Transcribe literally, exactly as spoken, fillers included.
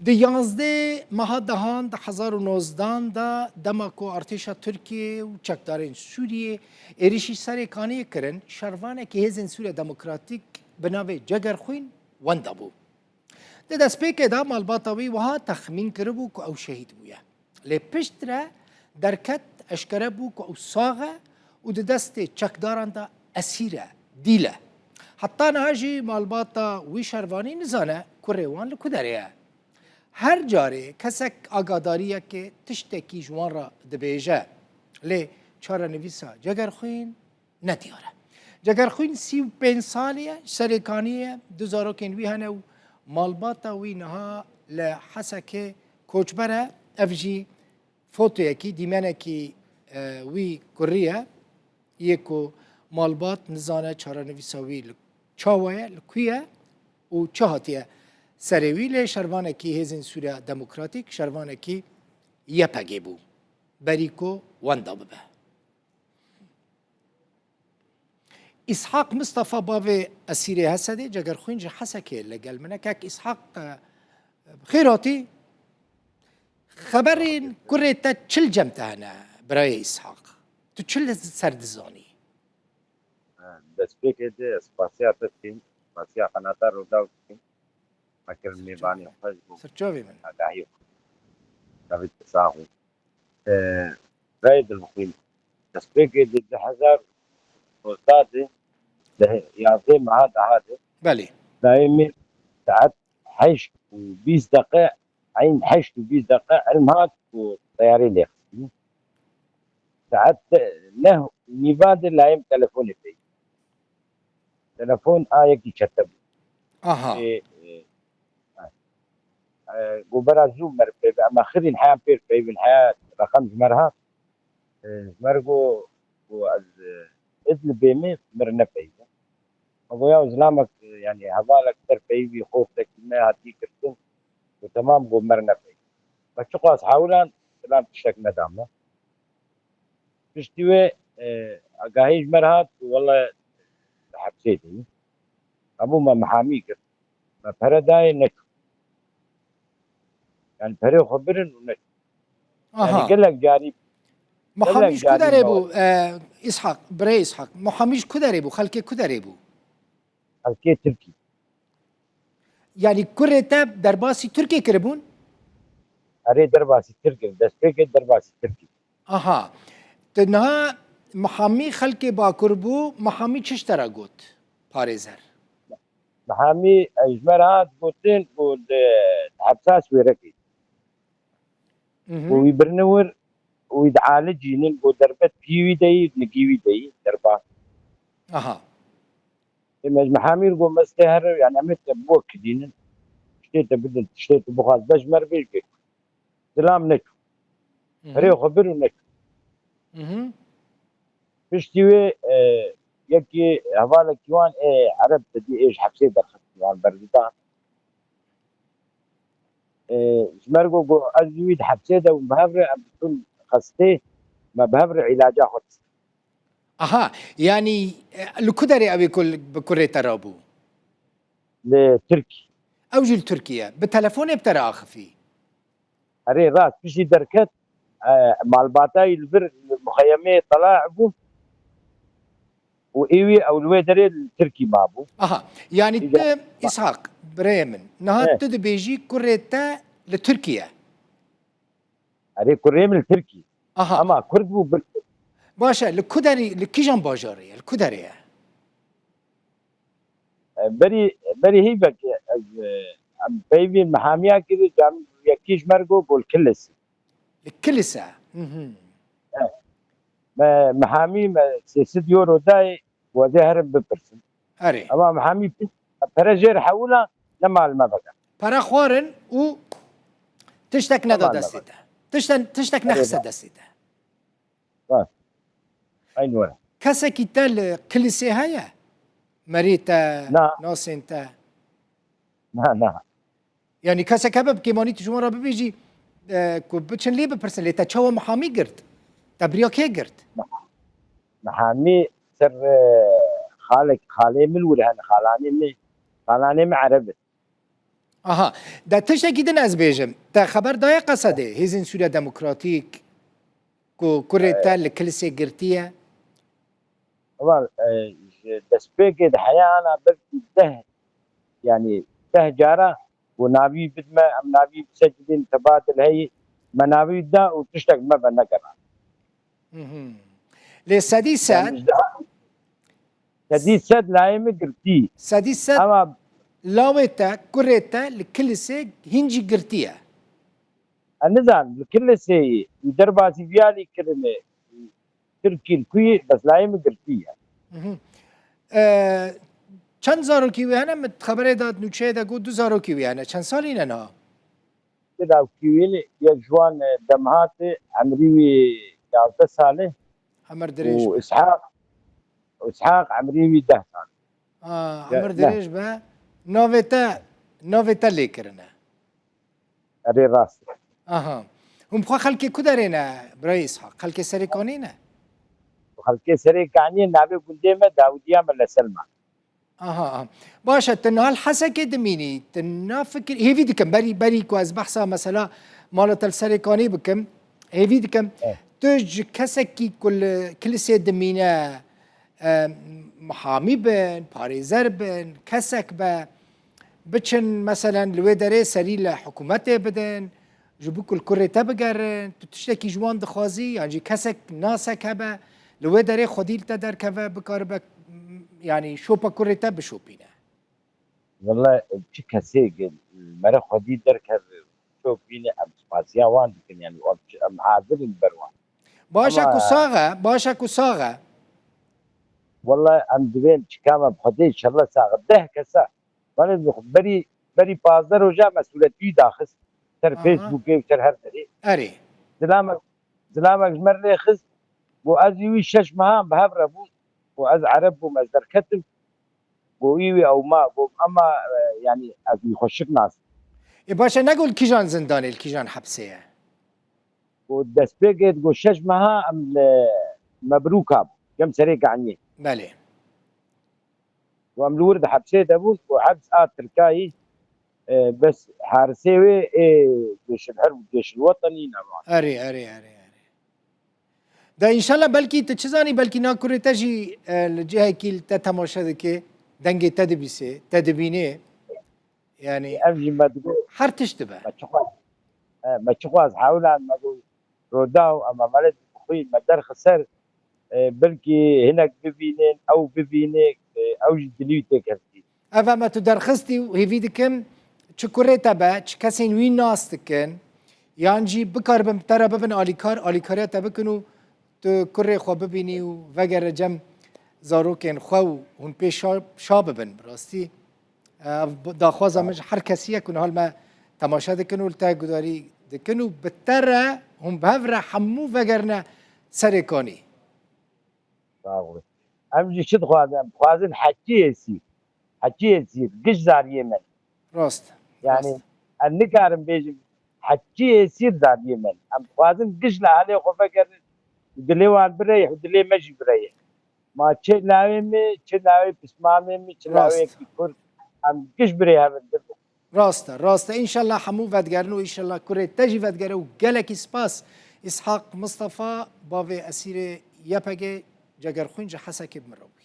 Di yanzdeh meha dehan di hezar û nozdan de, dema ku artêşa Tirkiyê û çekdarên Sûriyê êrişî Serêkaniyê kirin, şervanekî Hêzên Sûriya Demokratîk bi navê Cegerxwîn wenda bû. Di destpêkê de malbata wî wiha texmîn kiribû ku ew şehîd bûye. Lê piştre derket, eşkere bû ku ew sax e û di destê çekdaran de esîr e, dîl e. Heta niha jî malbata wî şervanî nizane kurê wan li ku derê ye. Her carê kesek agadariyekê tiştekî ji wan re dibêje. Lê çarenivîsa Cegerxwîn nediyar e. Cegerxwîn sî û pênc salî ye, ji Serêkaniyê ye, du zarokên wî hene û malbata wî niha li Hesekê koçber e. Ev jî fotoyekî, dîmenekî, e, wî kurî ye, yê ku malbat nizane çarenivîsa wî li çawa ye, li ku ye û çi hatiye serê wî. Lê şervanekî Hêzên Sûriya Demokratîk, şervanekî Y P G bû, berî ku wenda bibe. Îshak Mistefa, bavê esîrê Hesedê, Cegerxwîn ji Hesekê li gel min e. Kek Îshak, e, xêr hatî. Xeberên kurê te çi li cem te hene, birayê Îshak? Tu çi li ser dizanî? Destpêkê de spasiya te dikim, spasiya qenata Rûdaw dikim. Me kirin mêvanê xweş bû. Sirçavê min. Agahî xwe. Tevî te sax bû. E, rayê dilxwîn. Destpêkê di du hezar û nozda de, di yazdeh meha daha de, Belê. Dayê min saet heşt û bîst deqe, eyn heşt û bîst deqe ilm hat û teyarê lê xistî. Saet neh û nîva de layê min telefonê pey. Telefon a yekî çete bû. Aha. Ê, ê, e, got, bera zû mer peyve. Em axirîn heyan pêr peyvin, heya reqem ji mer hat. E, ji mer got, got, ez, e, Idlibê me, mir nepeyve. Me got, ya zilamek, e, yanî hevalek ser peyvî, xortekî me hatî girtin. Got, temam, got, mir nepeyve. Me çiqas hewlan, zilam tiştek neda me. Piştî wê, e, agahî ji me re hat, wele hepsê de yî. Hemû me mihamî kir. Me pere dayê neçû. Yani perê xwe birin û neçû. Aha. Yani gelek carî, Muhamî gelek ji ku carî derê me bû, e, Îshak, birê Îshak? Muhamî ji ku derê bû? Xelkê ku derê bû? Xelkê Tirkî. Yani kurê te derbasî Tirkê kiribûn? Erê, derbasî Tirkê, destpêkê derbasî Tirkê. Aha. Tu niha Mihamî xelkê Bakur bû, Mihamî çi ji te re got, parêzer? Mihamî, e, ji me re hat gotin ku di hepsa Swêrekê. Mhm. Ku wî birine wir, wî dialicînin, ku derbet piyê wî de yî, nigî wî de yî, derbas. Aha. Ê, me ji Mihamî re got, me stê here, yani em ê te bi we kidînin. Tiştê te bidin, tiştê tu bixwaz, be ji me re bêj bê. Zilam neçû. Mhm. Perê xwe bir û neçû. Mhm. Piştî wê, e, yekî hevalekî wan ê Ereb te dî ê ji hepsê derxist, wan berdidan. E, ji me re got, got, ez wî di hepsê de û bi hev re em diçûn xestê, me bi hev re îlaca xwe dist. Aha, yanî, e, li ku derê ew ê ku li, bi kurê te rabû? Li Tirkî. Ew jî li Tirkî ye. Bi telefonê bi te re axifî? Erê, rast, piştî derket, e, malbatayî li vir li muxeyemeyê tela bû û ê wî ew li wê derê li Tirkî mabû. Aha, yanî Îca- tu, Îshak, birayê min, niha He. tu dibêjî kurê te li Tirkî ye? Erê, kurê min li Tirkî. Aha. Ama Kurd bû, bir Baş e, li ku derî, li kîjan bajarê ye, li ku derê ye? E, berî, berî hîvek ez, e, em peyvên mihamiya kiri, cam yekî ji me re got, got li Kilisê. Li Kilisê? Mhm. E, me, mihamî me sê sed euro dayê, wezê herin bipirsin. Erê. Ama mihamî pir, pere jê re hewila, nema li me veke. Pere xwarin û tiştek neda Nema li me destê veke. te. Tişten, tiştek Erê, nexiste ba- destê te. Rast. Eyn were. Kesekî te li Kilisê heye? Merê te, Na. nasên te? Na, na. Yanî kesek hebe bi kêmanî tu ji wan re bibêjî, e, ku biçin lê bipirsin, lê te çawa mihamî girt? Te biriya kê girt? Mihamî ser, e, xalek, xalê min wir hene, xalanê min, xalanê min Ereb in. Aha, de tiştekî din ez bêjim. Te xeber daye Qesedê, Hêzên Sûriya Demokratîk ku kurê te li Kilisê girtiye? Heval, e, ji destpêkê de heya ana belkî deh, yanî deh cara ku navî bidme, em navî bisecidên tebadil heyî, me navî da û tiştek me venegera. Lê sedî sed, sedî sed layê min girtî. Sedî sed lawê te, kurê te li Kilisê hîn jî girtiye. Ez nizanim, li Kilisê yî, û derbasî viya lî kirine, Tirkî li ku yî, bes layê min girtî ye. Çend zarokî wî hene? Min xeberê da, nûçeyê de got du zarokî wî hene. Çend salî ne niha? Di dawkî wî ne, yek ji wan, e, Demhatê, emrî wî yazdeh sal e. Emir dirêj be. Îshaq, Îshaq emrî wî deh sal. A, emir dirêj be. Navê te, navê te lê kirine. Erê rast. Aha. Hûn bi xwe xelkê ku derê ne, birayê Îshaq? Xelkê Serêkanî ne? Xelkê Serêkaniyê navê gundê me Dawdiya me li Selman. Aha, aha. Baş e, tu niha li Hesekê dimînî, tu nafikir, hêvî dikim, berî, berî ku ez behsa mesela mala te li Serêkanî bikim, hêvî dikim, tu ji kesekî ku li Kilisê dimîne, e, mihamî bin, parêzer bin, kesek be, biçin meselen li wê derê serî li hikûmetê bidin, ji bo ku li kurê te bigerin, tu tiştekî ji wan dixwazî, yan jî kesek nasek hebe, li wê derê xwedî li te derkeve, bikaribe, yanî şopa kurê te bişopîne? Wele çi kesê mere xwedî derkeve, bişopîne, em spasiya wan dikin, yanî em, em hazir in ber wan. Baş e ku sax e, baş e ku sax e. Wele em divên çika me bi xwedê inşallah sax e. Deh kesa, wele berî, berî pazdeh roja me sûretî wî daxist. Ser Facebookê û ser her derê. Erê. Zilamek, zilamek ji me lê xist. Got ez û wî şeş mehan bi hev re bûn. Got ez ereb bûm, ez derketim. Got wî wî ew ma. Got ema, e, yanî ez wî xweşik nasim. Ê baş e, negot li kîjan zindanê, li kîjan hepsê ye? Got destpêkê, got şeş meha em li Mebrûka bû. Cem Serêkaniyê. Belê. Û em li wir di hepsê de bûn û heps a Tirkayî, e, bes harisê wê ê Cêşil Her û Cêşil Wetenî ne van. Erê, erê, erê, erê. De înşallah belkî tu çi zanî, belkî na kurê te jî, e, li cihekî li te temaşe dike, dengê te dibîse, te dibîne. Yanî Ev jî me digot, her tişt dibe. Me çiqas, e, me çiqas hewlan me got Rodaw, em emanet bi xwe me derxi ser, e, belkî hinek bibînin, ew bibîne, e, ew jî dilî wî têkevtî. Ev em e tu derxistî û hêvî dikim çi kurê te be, çi kesên wî nas dikin, yan jî bikaribin te re bibin alîkar, alîkariya te bikin û tu kurê xwe bibînî û vegere cem zarokên xwe û hûn pê şa, şa bibin. Bi rastî, e, ev daxwaza min ji her kesî ye ku niha li me temaşe dikin û li te gudarî dikin û bi te re hûn bi hev re hemû vegerine Serêkanî. Sax ol. Em jî çi dixwazin? Em dixwazin heçiyê sîr. Heçiyê sîr. Giş zariyê me. Rast. Yanî em nikarin bêjin heçiyê sîr zariyê me. Em dixwazin giş li alê xwe vegerin û dilê wan bireyê û dilê me jî bireyê. Ma çi lawê me, çi lawê pismamê me, çi lawê yekî kurd, em giş birê hev in. Rast e, rast e. Înşallah hemû vedigerin û înşallah kurê te jî vedigere û gelekî spas Îshak Mistefa, bavê esîrê Y P G, cegerxwîn ji Hesekê bi min re bû.